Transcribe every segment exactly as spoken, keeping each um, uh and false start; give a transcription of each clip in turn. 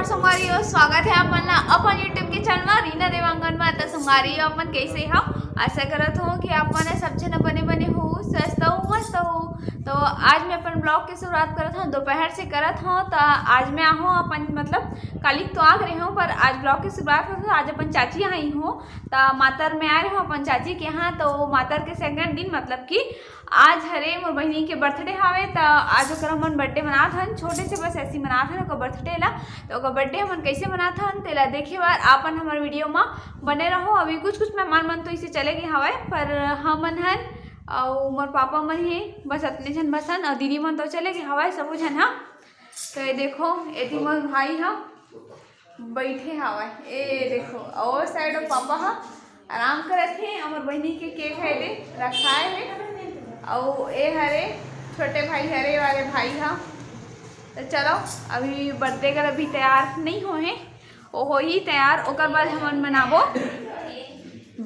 संगवारी हो, स्वागत है आप मन ला अपन YouTube के चैनल मा, रीना देवांगन मा। त संगवारी हो, आप मन कैसे हो? आशा करत हो कि आप मन सब झन बने बने हो, स्वस्थ हो, मस्त हो। तो आज मैं अपन ब्लॉग के शुरुआत करत हूँ, दोपहर से करत हूँ। त आज मैं आहूँ अपन, मतलब, काली तो आ रहे हूँ, पर आज ब्लॉग के शुरुआत होत हे। आज अपन चाची आई हो, त मातर में आ रहे हूँ अपन चाची के यहाँ। तो मातर के सेकंड दिन, मतलब कि आज हरे मोर बहिनी के बर्थडे हावे, त आज ओकर हमन बर्थडे मनात हन, छोटे से बस ऐसी मनात हन ओकर बर्थडे ला। त ओकर बर्थडे हमन कैसे मनात हन, तेला देखे बर आपन हमर वीडियो म बने रहो। अभी कुछ कुछ मेहमान मन तो इसे चले गए हवय, पर हमन हन अउ मोर पापा मन हे, बस अतने झन बस हन, अउ दीदी मन तो चले गए हवय सबो झन ह। तो ये देखो, एती मोर भाई ह बैठे हवय, ए देखो, अउ ओ साइड पापा ह आराम करत हे। हमर बहिनी के केक है दे रखाए हे, अउ ए हरे छोटे भाई हरे वाले भाई ह। तो चलो, अभी बर्थडे कर अभी तैयार नहीं हो हे, ओ हो ही तैयार, ओकर बाद हमन मनाबो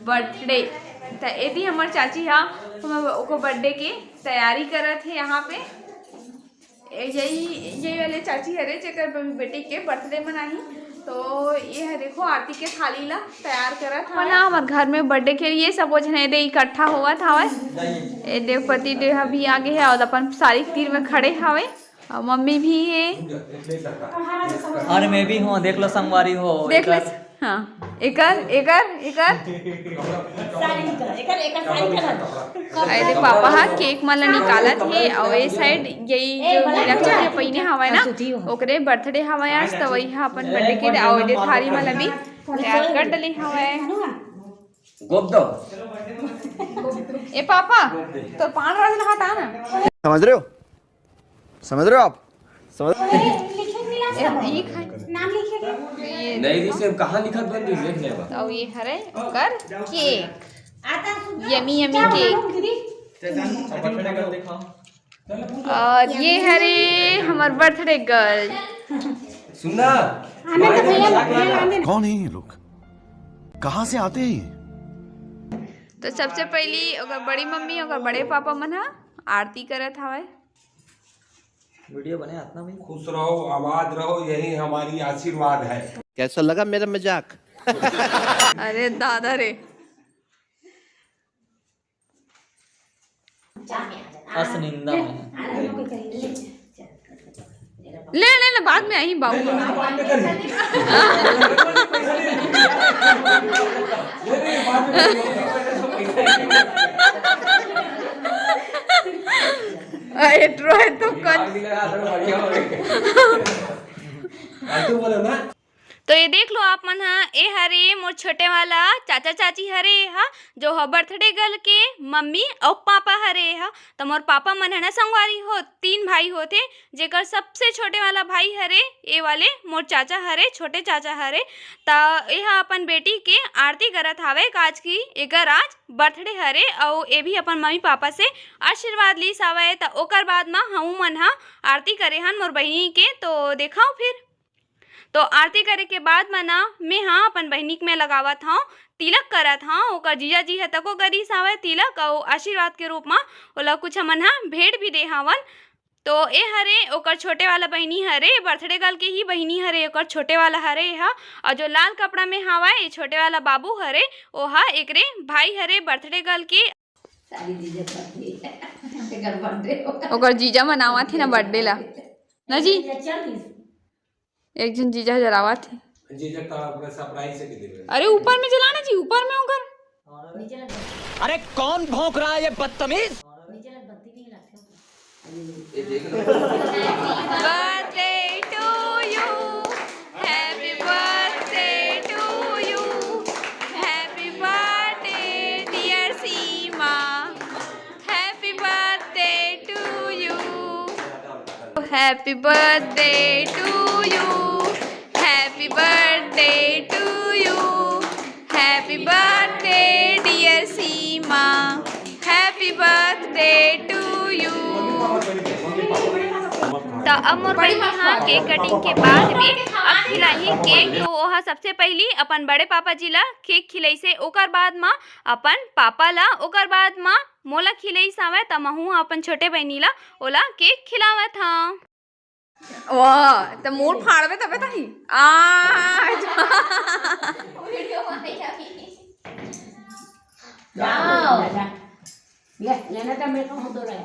बर्थडे। त एती हमर चाची ह हमर ओकर बर्थडे के तैयारी करत हे यहाँ पे। ए, यही, यही वाले चाची हरे जेकर ब-, बेटी के बर्थडे मनाही। तो ये है, देखो, आरती के थाली ला तैयार करत हवे। ना, हमर घर में बर्थडे के लिए सबो झने दे इकट्ठा होवत हवे। ए देवपति देव भी आगे है और अपन सारी तीर में खड़े हवे और मम्मी भी है। और मैं भी हूँ, देख लो संगवारी हो, देख ले। एकर हाँ, एकर, एकर, एकर। साड़ी का, एकर, एकर साड़ी का ना। अरे पापा हा केक मन ल निकालत हे, अउ ए साइड यही जो नीला कलर के पहिने हवय ना, ओकरे बर्थडे हवय आज, त वही हा अपन बर्थडे के, अउ एदे थारी मन ल भी तैयार कर डले हवय। गोप दो। ए पापा, तो पान राज नहाता ना। समझ रहे हो? समझ रहे हो आप? समझ ए, ई खाए। नाम लिखे के? ये नहीं, रिसेप कहाँ लिखत बन रही, देख लेबा। तो ये हरे ओकर केक। Yummy, yummy cake। और ये हरे हमर बर्थडे गर्ल। सुनना। कौन है ये लोग? कहाँ से आते हैं ये? तो सबसे पहली ओकर बड़ी मम्मी, ओकर बड़े पापा मन ह आरती करत हवय। वीडियो बने अतना में। खुश रहो, आबाद रहो, यही हमारी आशीर्वाद है। कैसा लगा मेरा मजाक? अरे दादा रे। अस निंदा में। ले, ले, ले, बाद में आही बाबू। अरे, ट्रॉय तो कौन? तो ये देख लो आप मन हा, ए हरे मोर छोटे वाला चाचा चाची हरे हा, जो ह बर्थडे गर्ल के मम्मी अउ पापा हरे हा। तो मोर पापा मन ह ना संगवारी हो, तीन भाई होथे, जेकर सबसे छोटे वाला भाई हरे, ए वाले मोर चाचा हरे, छोटे चाचा हरे। त ए हा अपन बेटी के आरती करत हावे, काज की एकर आज बर्थडे हरे, अउ ए भी अपन मम्मी पापा से आशीर्वाद लीस हावय। त ओकर बाद म हमू मन ह आरती करे हन मोर बहिनी के। तो देखाओ फिर। तो आरती करे के बाद म ना, मैं हा अपन बहिनी के में लगावत हव, तिलक करत हव। ओकर जीजा जी ह तको करिस हावय तिलक, अउ आशीर्वाद के रूप म ओला कुछ हमन ह भेंट भी दे हावन। तो ए हरे ओकर छोटे वाला बहिनी हरे, बर्थडे गर्ल के ही बहिनी हरे, ओकर छोटे वाला हरे ए हा। अउ जो लाल कपड़ा में हावय, ए छोटे वाला बाबू हरे, ओ हा एकरे भाई हरे बर्थडे गर्ल के। सारी जीजा करती है। एकर बर्थडे होगा। ओकर जीजा मनावत हे ना बर्थडे ला। ना जी? ये चल इस। एक झन जीजा जरावत हे। जीजा का अपना सरप्राइज से के देवे। अरे ऊपर में जला ना जी, ऊपर में ओकर। नीचे लग। अरे कौन भौंक रहा है ये बदतमीज? नीचे लग, बत्ती नहीं लगती। ये देख लो। Birthday to you, happy birthday to you, happy birthday dear Seema, happy birthday to you, happy birthday to you, happy birthday to you, happy birthday dear Seema, happy birthday to you। त अब मोर बहिनी हा cake cutting के बाद में अब खिलाही cake. तो ओहा सबसे पहिली अपन बड़े पापा जी ला केक खिलाइसे, ओकर बाद म अपन पापा ला, ओकर बाद म मोला खिलाइस हावय। त महू ह अपन छोटे बहिनी ला ओला केक खिलावत हव। वाह, त मोर फाड़बे तबे तही। आ, जाओ। ये, ये ना तो मेरे को हो तो रहा है।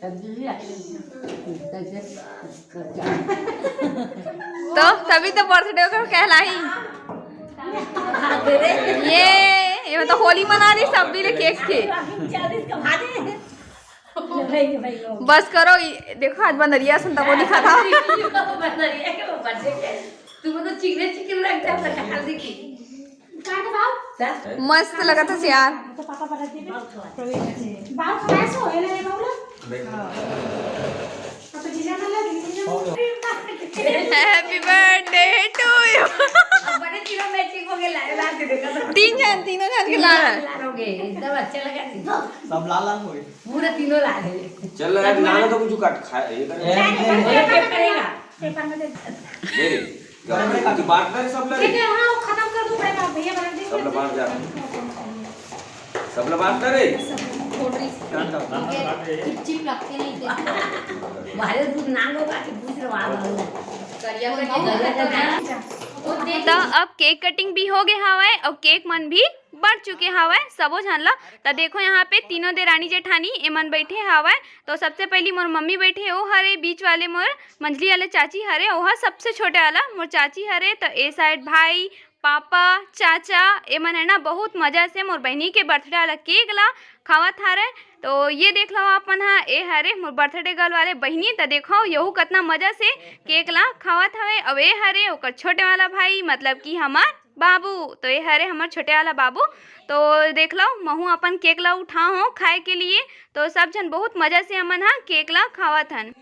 तब दीदी आके कैसे करता। तो तभी तो बर्थडे ओकर कहलाही। ये, ये तो होली मना रही सब भी ले केक के। बस करो, ई देखो आज बंदरिया सन तको दिखा था। तू तो चिकने चिकन रख जा, हल्दी की। मस्त लगत हस यार। Happy birthday to you। बड़े तीनों मैचिंग हो गए, लाल लाल के देखा तो तीन जन, तीनों जन के लाल है। लाल हो गए, एकदम अच्छा लगा। सब लाल लाल हो गए। पूरा तीनों लाल है। चल रहा है, लाना तो कुछ काट खा, ये कर। पेपर करेगा। दे दे। तू बांट ना रे सब लगे। हाँ, वो खत्म कर दो, बड़े बाप भैया बना दे। सब लोग बांट जा। सब लोग बांट ना रे। चिप चिप लगते नहीं थे। हमारे दूध नाम होगा कि दूध रवा दो। करिया करिया। तो अब केक कटिंग भी हो गए हवय और केक मन भी बढ़ चुके हवय सबो झन ला। त देखो यहाँ पे तीनों देरानी जेठानी एमन बैठे हवय। तो सबसे पहली मोर मम्मी बैठे ओ हरे, बीच वाले मोर मंझली वाले चाची हरे, ओहा सबसे छोटे वाला मोर चाची हरे। तो ए साइड भाई, पापा, चाचा, एमन है ना बहुत मजा से मोर बहनी के बर्थडे वाला केक ला खावत हरे। तो ये देख लो आप मन हा, ए हरे मोर बर्थडे गर्ल वाले बहनी। त देखो यहू कितना मजा से केक ला खावत हवे। अब ए हरे ओकर छोटे वाला भाई, मतलब कि हमार बाबू। तो ये हरे हमार छोटे वाला बाबू। तो देख लो, महू अपन केक ला उठा हो खाए के लिए। तो सब झन बहुत मजा से हमन हा केक ला खावत हन।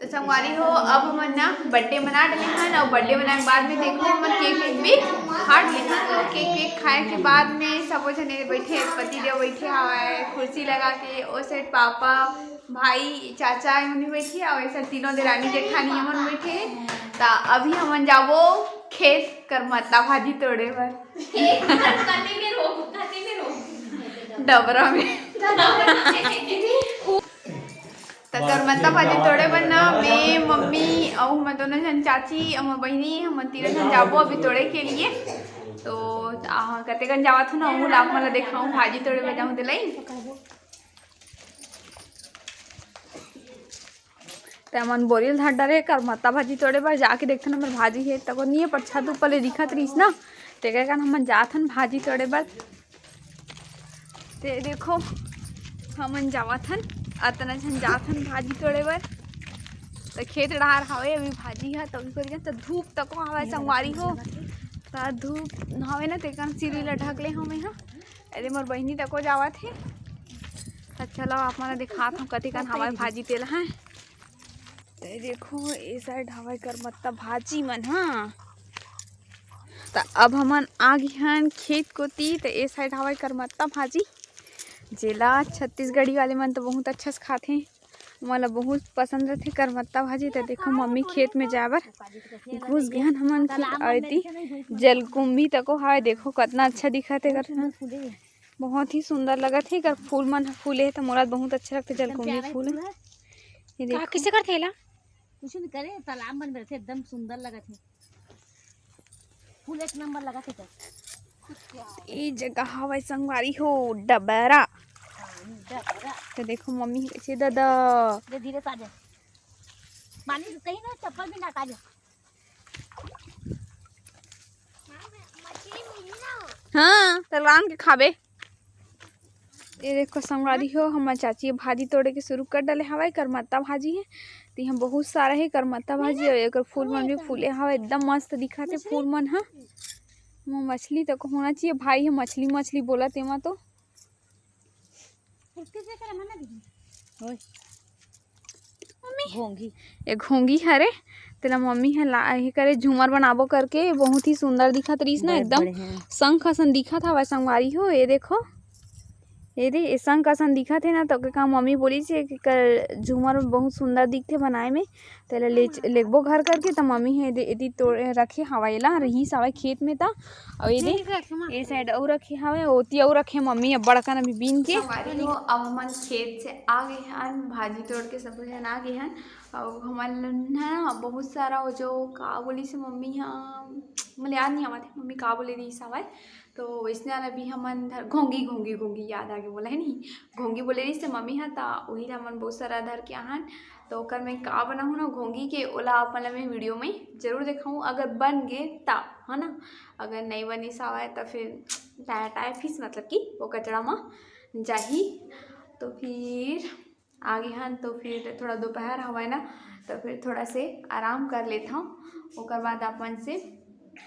तो संगवारी हो, अब हमन ना बर्थडे मना डले हन और बर्थडे मनाए के बाद में देखो हमन केक वेक भी काट ले हन। तो केक वेक खाए के बाद में सबो झने बैठे, पति देव बैठे हवय कुर्सी लगा के, ओ सेठ पापा, भाई, चाचा एमन भी बैठे और ऐसे तीनों देरानी जेठानी एमन बैठे। त अभी हमन जाबो खेत करमत्ता भाजी तोड़े बर। कते में रोक, कते में रोक। डबरा में। त करमत्ता भाजी तोड़े बर ना मैं, मम्मी अउ हमर दोनों झन चाची अउ हमर बहिनी, हमन तीनों झन जाबो अभी तोड़े के लिए। तो आ, कतेकन जावत हो ना, ओहू ला आप मन ला देखाऊं, भाजी तोड़े बर जाऊं दिलाई। त मन बोरियल धार डरे करमत्ता भाजी तोड़े बर जाके देखथन, हमर भाजी हे तको नहीं है, पर छत ऊपर ले दिखत रहिस ना, तेकर कारण हमन जात हन भाजी तोड़े बर। ते देखो, हमन जावत हन, अतना झन जात हन भाजी तोड़े बर। त खेत डहार हवे अभी भाजी ह, त उनको देखन त धूप तको हवय संगवारी हो, त धूप हवे ना, तेकर सिरी ला ढक ले हवे ह। अरे मोर बहिनी तको जावत हे। त चलो आप मन ला दिखात हूँ कतिकन हवय भाजी तेला है। ते देखो ए साइड हवय करमत्ता भाजी मन ह। त अब हमन आ गे हन खेत कोती। त ए साइड हवय करमत्ता भाजी, जेला छत्तीसगढ़ी वाले मन तो बहुत अच्छा से खाथे। मोला बहुत पसंद रथे करमत्ता भाजी। त देखो मम्मी खेत में जाए बर घुस गे हन हमन खेत। अउ एती जलकुंभी तको हवय, देखो कतना अच्छा दिखत हे कर, बहुत ही सुंदर लगत हे। एकर फूल मन ह फूले हे त मोला बहुत अच्छा लगथे जलकुंभी फूल। ये देखो। किसे करथे एला? कुछ नहीं करे, तालाब मन में रथे, एकदम सुंदर लगत हे। फूल एक नंबर लगत हे। ये जगह हवय संगवारी हो, डबरा। त देखो मम्मी कैसे दादा। धीरे धीरे से आ जा। मानी कहीं ना चप्पल भी ना काजे। हाँ, त रांध के खाबे। ये देखो संगवारी हो, हमर चाची भाजी तोड़े के शुरू कर डाले हवय। करमत्ता भाजी हे, त इहाँ बहुत सारा हे करमत्ता भाजी, अउ एकर फूल मन भी फूले हवय, एकदम मस्त दिखत हे फूल मन ह। मछली तक होना चाहिए, भाई ह मछली मछली बोलत एमा तो। घोंगी। ए घोंगी हरे, तेला मम्मी ह ला, ए करे झूमर बनाबो करके, बहुत ही सुंदर दिखत रहिस ना, एकदम शंख असन दिखत हवय संगवारी हो। ये देखो, ये दे, ये शंख असन दिखत हे ना, तो के का मम्मी बोलिस हे कि कर झूमर बहुत सुंदर दिखथे बनाए में, तेला ले, लेगबो घर करके। त मम्मी हे दे, एती तोड़ रखे हवय, एला रहीस हवय खेत में त। अउ ये दे, ये साइड अउ रखे हवय, ओती अउ रखे मम्मी, अब्बड़ अकन अभी बीन के। संगवारी हो, अब हमन खेत से आ गे हन, भाजी तोड़ के सबो झन आ गे हन। अउ हमन ह ना बहुत सारा वो जो का बोलिस हे मम्मी ह, मोला याद नहीं आवत हे मम्मी का बोले रहीस हवय। तो वैसने वाला भी हमन धर, घोंगी, घोंगी, घोंगी याद आ गे मोला, है नहीं? घोंगी बोले रहिस ते मम्मी ह, त उही ला हमन बहुत सारा धर के आहन। तो ओकर मैं का बनाहूँ ना घोंगी के, ओला अपन ला मैं वीडियो में जरूर देखाऊँ, अगर बन गे त, है ना? अगर नहीं बनिस हवय त फिर टाय, टाय फीस, मतलब कि वो कचड़ा म जाही। तो फिर आ गे हन, तो फिर थोड़ा दोपहर हवय ना, तो फिर थोड़ा से आराम कर लेथव, ओकर बाद आप मन से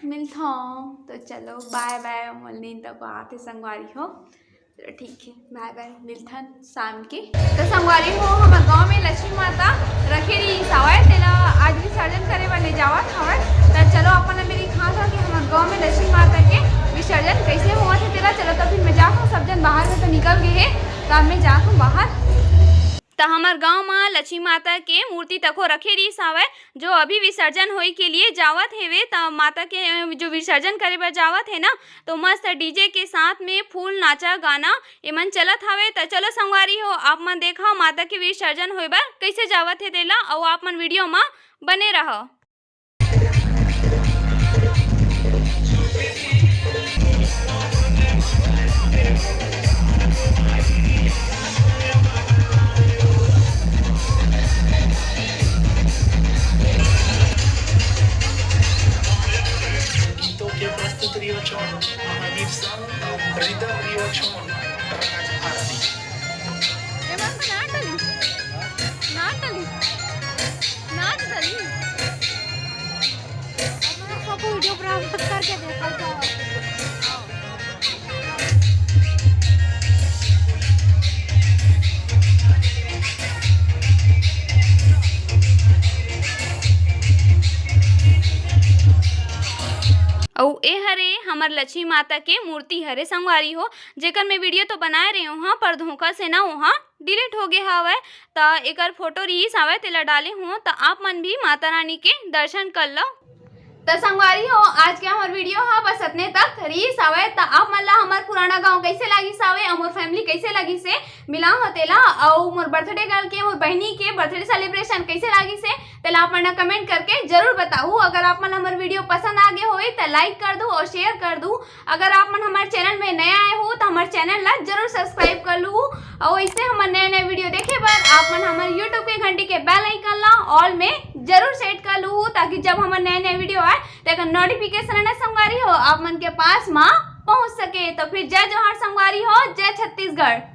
मिलथव। तो चलो, बाय बाय, मोर नींद तक आथे संगवारी हो। चलो ठीक है, बाय बाय, मिलथन शाम के। तो संगवारी हो, हमर गांव में लक्ष्मी माता रखे रहिस हवय, तेला आज विसर्जन करे बर ले जावत हवय। तो चलो, अपन मेरी खास हो कि हमर गांव में लक्ष्मी माता के विसर्जन कैसे होवत हे तेला। चलो, तो फिर मैं जात हूँ, सब जन बाहर में तो निकल गए हे, त मैं जात हूँ बाहर। त हमर गांव म लक्ष्मी माता के मूर्ति तको रखे रिहिस हावय, जो अभी विसर्जन होए के लिए जावत हेवे। त माता के जो विसर्जन करे बर जावत हे ना, तो मस्त डीजे के साथ में फुल नाचा गाना एमन चलत हावय। त चलो संगवारी हो, आप मन देखा माता के विसर्जन होए बर कैसे जावत हे तेला, अउ आप मन वीडियो म बने रहो। गीतों के प्रस्तुत रियो छोड़, महावीर संग, रिदम रियो छोड़, राज भारती। ए, मस्त नाच डाली। नाच डाली। नाच डाली। अपना सबको वीडियो बना करके देखा जाओ। अउ ए हरे हमर लक्ष्मी माता के मूर्ति हरे संगवारी हो, जेकर मैं वीडियो तो बनाए रहे हूँ, पर धोखा से ना ओहा डिलीट हो गे हावय। त एकर फोटो रिहिस हावय, तेला डाले हूँ, त आप मन भी माता रानी के दर्शन कर लो। त संगवारी हो, आज के हमर वीडियो ह बस अतने तक रिहिस हावय। त आप मन ला हमर पुराना गांव कैसे लागिस हावय, अउ मोर फैमिली कैसे लागिस हे, मिला हो तेला, अउ मोर बर्थडे गर्ल के, मोर बहिनी के बर्थडे सेलिब्रेशन कैसे लागिस हे, तेला आप मन कमेंट करके जरूर बताहू। अगर आप मन हमर वीडियो पसंद आ गे होही त लाइक कर दू अउ शेयर कर दू। अगर आप मन हमर चैनल में नया आए हो त हमर चैनल ला जरूर सब्सक्राइब कर लू, अउ ऐसे हमर नए नए वीडियो देखे बर आप मन हमर YouTube के घंटी के बेल आइकन ला ऑल में जरूर सेट कर लू, ताकि जब हमर नए नए वीडियो आए तेकर नोटिफिकेशन ना संगवारी हो आप मन के पास मा पहुंच सके। तो फिर जय जोहार संगवारी हो, जय छत्तीसगढ़।